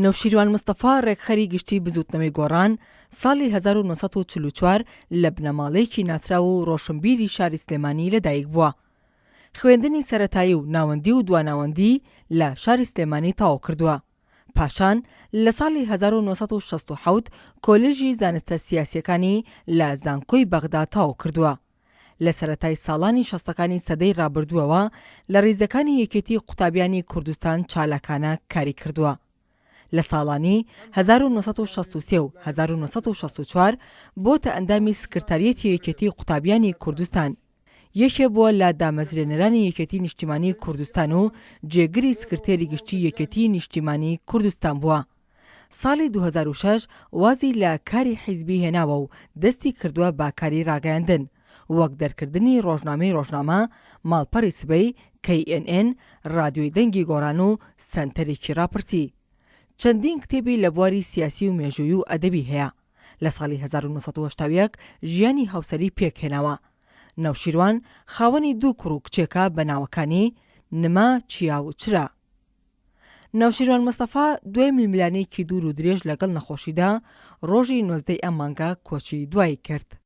نەوشیروان مستەفا ڕێکخەری گشتی بزووتنەوەی گۆڕان، ساڵی 1944 لە بنەماڵەیەکی ناسراو و ڕۆشنبیری شاری سلێمانی لەدایک بووە. خوێندنی سەرەتایی و ناوەندی و دواناوەندی لە شاری سلێمانی تەواو کردووە. پاشان لە ساڵی 1967 کۆلێژی زانستە سیاسییەکانی لە زانکۆی بەغدا تەواو کردووە. لە سەرەتای ساڵانی شەستەکانی سەدەی ڕابردووەوە لە ڕیزەکانی یەکێتی قوتابیانی کوردستان چالاکانە کاری کردووە. لە ساڵانی 1963 و 1964 بۆتە ئەندامی سکرتاریەتی یەکێتی قوتابیانی کوردستان. یەکێ بووە لە دامەزرێنەرانی یەکێتی نیشتیمانی کوردستان و جێگری سکرتێری گشتی یەکێتی نیشتیمانی کوردستان بووە. ساڵی 2006 وازی لە کاری حیزبی هێناوە و دەستی کردووە بە کاری ڕاگەیاندن، وەک دەرکردنی ڕۆژنامەی ڕۆژنامە، ماڵپەڕی سبەی، KNN، ڕادیۆی دەنگی گۆڕان و سەنتەرێکی ڕاپرسی. چەندین کتێبی لە بواری سیاسی و مێژووی و ئەدەبی هەیە. لە ساڵی 1981 ژیانی هاوسەری پێکهێناوە. نەوشیروان خاوەنی دوو کوڕ و کچێکە بە ناوەکانی، نما، چیا و چرا. نەوشیروان مستەفا دوای ململانێیەکی دوور و درێژ لەگەڵ نەخۆشیدا، ڕۆژی 19 ی ئەم مانگە کۆچی دوایی کرد.